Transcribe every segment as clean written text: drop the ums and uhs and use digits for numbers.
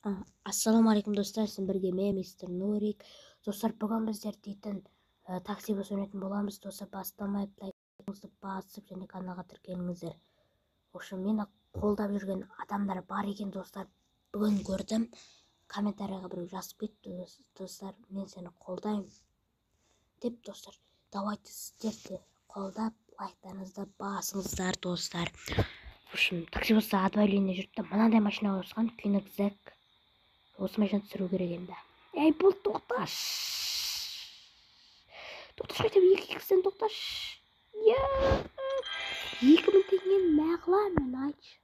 Ассалаумағалейкум достар, сізбен бірге мен мистер Нурик. Достар, бүгін біздер дейтін такси бос ойнайтын боламыз. Достар, бастамай лайкыңызды басып және каналға тіркеліңіздер. В общем, мені қолдап жүрген адамдар бар екен достар. Бүгін көрдім. Комментарийға біреу жазып кетті, достар, мен сені қолдаймын деп достар. Давайте сіздер де қолдап лайктарыңызды басыңыздар достар. В общем, такси боста объявление жүріпті. Мынандай машина қосқан Koenigsegg. Осы машина түсіру керек енді. Ей, бұл тоқташ. Тоқташ хотя бы 2 икстен тоқташ. Я 2000 теңгені мә қыламын мен, айтшы.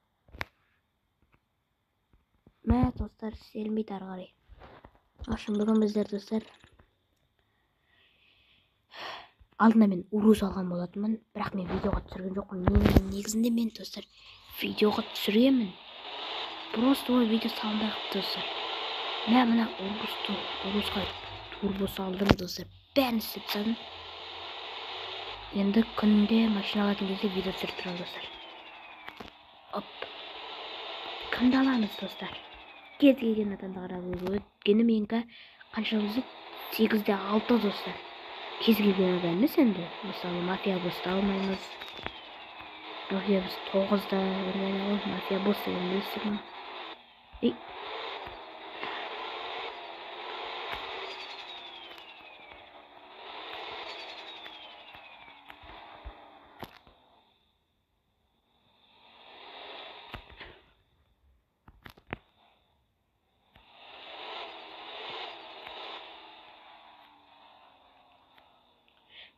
Мә, достар, істелмейді ары қарай. В общем, бүгін біздер достар алдында мен Урус алған болатынмын, бірақ мен видеоға түсірген жоқпын. Мен негізінде мен достар видеоға түсіремін. Просто ол видео салынбай қалыпты достар. Мә, мына Урусты, Урусқа турбо салдым достар. Бәрін істеп тастадым. Енді күнде машина алатын кезде видео түсіріп тұрамын достар. Оп. Кімді аламыз достар? Кез келген адамды қарап өткені менікі қанша болса 8-6 достар. Кез келген адам емес енді. Мысалы, мафия босты алмаймыз. Мафия бос 9-да нормально ғой. Мафия бос деген білесіздер ма? Ей.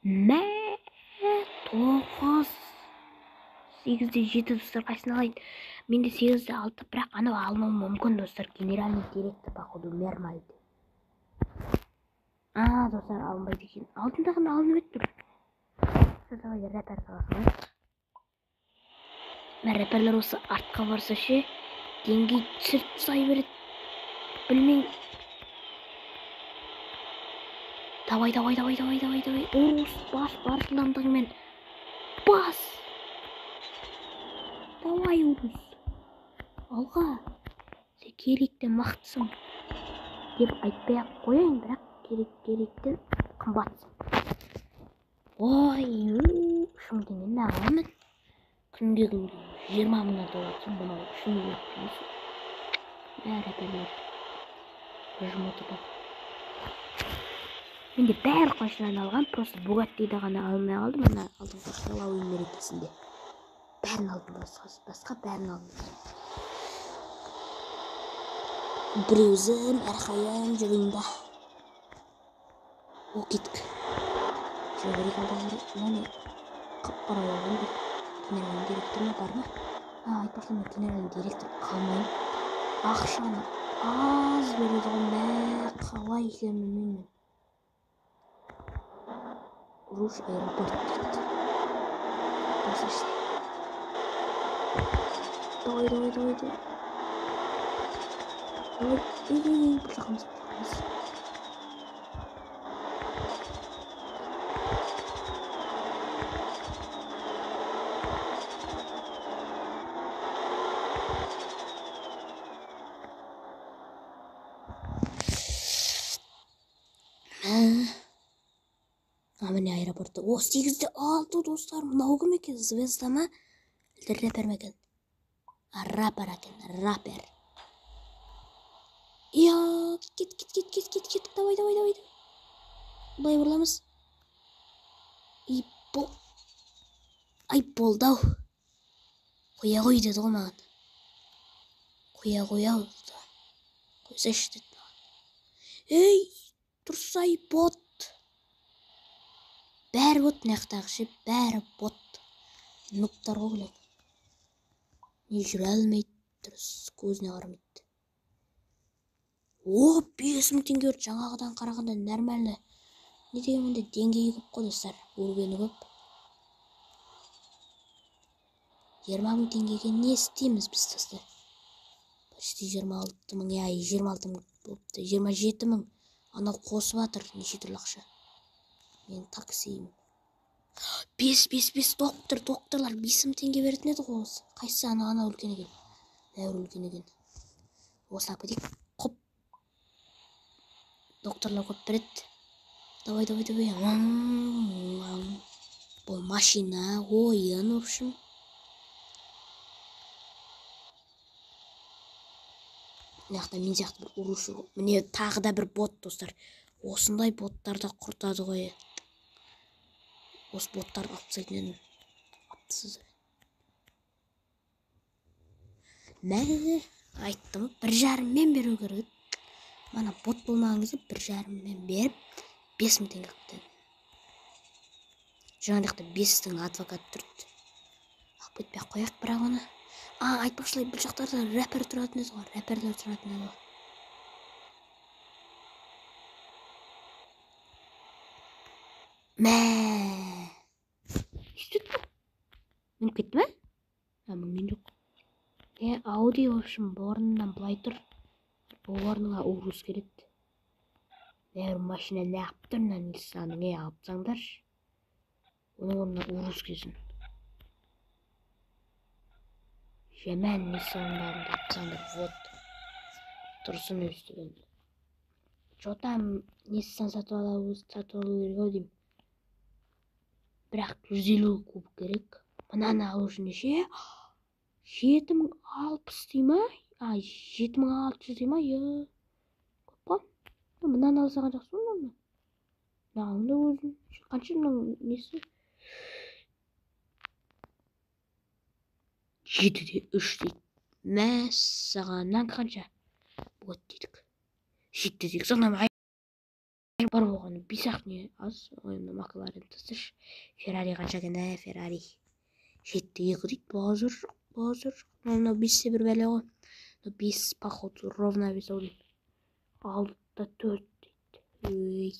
Мә, 9, 8-7 достар, қайсысын алайын? Менде 8-6, бірақ анау алмауым мүмкін достар. Генеральный директор, походу, Мермальд. А, достар, алынбайды екен. Алдындағыны алынып еді бір. Давай, рэпер сала салайық. Мә, рэперлер осы артқа барса ше, деңгей түсіріп тастай береді. Білмеймін. Давай, давай, давай, давай, давай, давай. Урус, бас, бар жылдамдығыңмен. Бас. Давай, Урус. Алға. Сен керектен мықтысың деп айтпай-ақ қояйын, бірақ керектен қымбатсың. Ой, 3000 теңгені неғыламын? Күнге күнге 20 мыңнан табатсың, мынау 3000 теңге. Бәрі рэперлер. Жмоты бар. Менде барлық машинаны алған, просто Бугаттиді ғана алмай қалдым, ана алдыңғы Хэллоуин мерекесінде. Бәрін алдым, басқа бәрін алдым. Бір өзім әрқайын жүрейін да. О, кеттік. Жүре берейік алда жүре. Мына не? Қап-қара болған бір генеральный директор ма, бар ма? А, айтпақшы, мен генеральный директор қалмаймын. Ақшаны аз береді ғой, мә, қалай екенін білмеймін. Руш аэропорт дейді. Басышты. Давай, давай, давай, давай. Давай, ей, ей, ей, бұл жаққа емес, бұл жаққа емес. А, міне аэропортта. О, 8-6 достар. Мынау кім екен? Звезда ма? Әлде рэпер ме екен? Рэпер екен, рэпер. Я, кет, кет, кет, кет, кет, кет. Давай, давай, давай. Былай бұрыламыз. И бұл. Ай, болды ау. Қоя қой деді ғой маған. Қоя қой ау деді. Қойсайшы деді маған. Ей, тұрсай, бот. Бәрі бот мына жақтағы ше, бәрі бот. Нубтар ғой білем. Не жүре алмайды, дұрыс көзіне қарамайды. О, 5000 теңге берді, жаңағыдан қарағанда нормально. Не дегенмен де деңгейі көп қой достар, өлгені көп. 20000 теңгеге не істейміз біз достар? Почти 26000, иә, 26000 болыпты, 27000. Анау қосып жатыр неше түрлі ақша. Мен таксиім. 5, 5, 5, доктор, докторлар 5000 теңге беретін еді ғой осы. Қайсысы анау үлкен екен? Бәрі үлкен екен. Осылап кетейік. Докторлар көп береді. Давай, давай, давай. Бұл машина, ойын, в общем. Мына жақта мен сияқты бір ұрушы. Міне тағы да бір бот, достар. Осындай боттарды құртады ғой. Осы боттарды алып тастайтын едім. Алып тастаса. Мә, айттым, 1,5-мен беру керек еді. Мана бот болмаған кезде 1,5-мен беріп, 5000 теңге қылып тастадым. Жаңа жақта 5-тің адвокаты тұрды. Алып кетпей ақ қояйық бірақ оны. Айтпақшылай, бұл жақтарда рэпер тұратын еді ғой, рэперлер тұратын еді ғой. Мә. Не істеді бұл? Мініп кетті ме? Мінген жоқ. Ауди, в общем, орнынан былай тұр. Бұл орныңа Урус келеді. Бір машина неғып тұр мына Ниссанның, алып тастаңдаршы. Оның орнына Урус келсін. Жаман Ниссандарыңды алып тастаңдар, вот. Тұрсын өстіп енді. Чё там Ниссан сатып алу керек ау деймін. Бірақ 150 куб керек. Мынаны алу үшін неше? 7060 дей ма? 7600 дей ма? Е, көп қой. Мынаны алсаған жақсы ғой мынаны. Мынаның да өзін. Қанша мынаның несі? 7,3 дейді. Мәссаған, мынанікі қанша? Вот дейдік. 7,8. Сонда бар болғаны 5-ақ не аз. Ой, мына Макларен тасташы. Феррари қанша екен, ә, Феррари? 7,2 дейді. Базар жоқ, базар жоқ. Мынау 5-те бір бәле ғой. Мынау 5, походу, ровно 5 ау деймін. 6,4 дейді. Өй,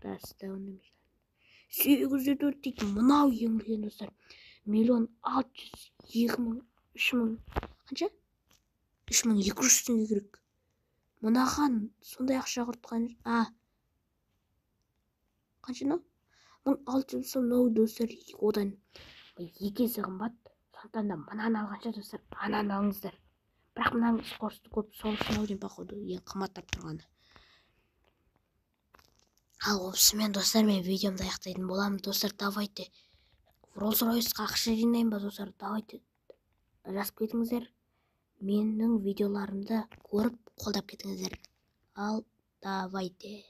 таста оны. 8,4 дейді. Мынау ең үлкен, достар. 1 602 000, 3000, қанша? 3200 теңге керек. Мынаған сондай ақша құртқан, қанша мынау? 1600 сом мынау, достар, одан екі есе қымбат. Сондықтан да мынаны алғанша, достар, ананы алыңыздар. Бірақ мынаның скорості көп, сол үшін ау деймін, походу, ең қымбаттап тұрғаны. Ал осымен, достар, мен видеомды аяқтайтын боламын. Достар, давайте Rolls-Royce-қа ақша жинайын ба, достар? Давайте жазып кетіңіздер. Менің видеоларымды көріп қолдап кетіңіздер. Ал давайте.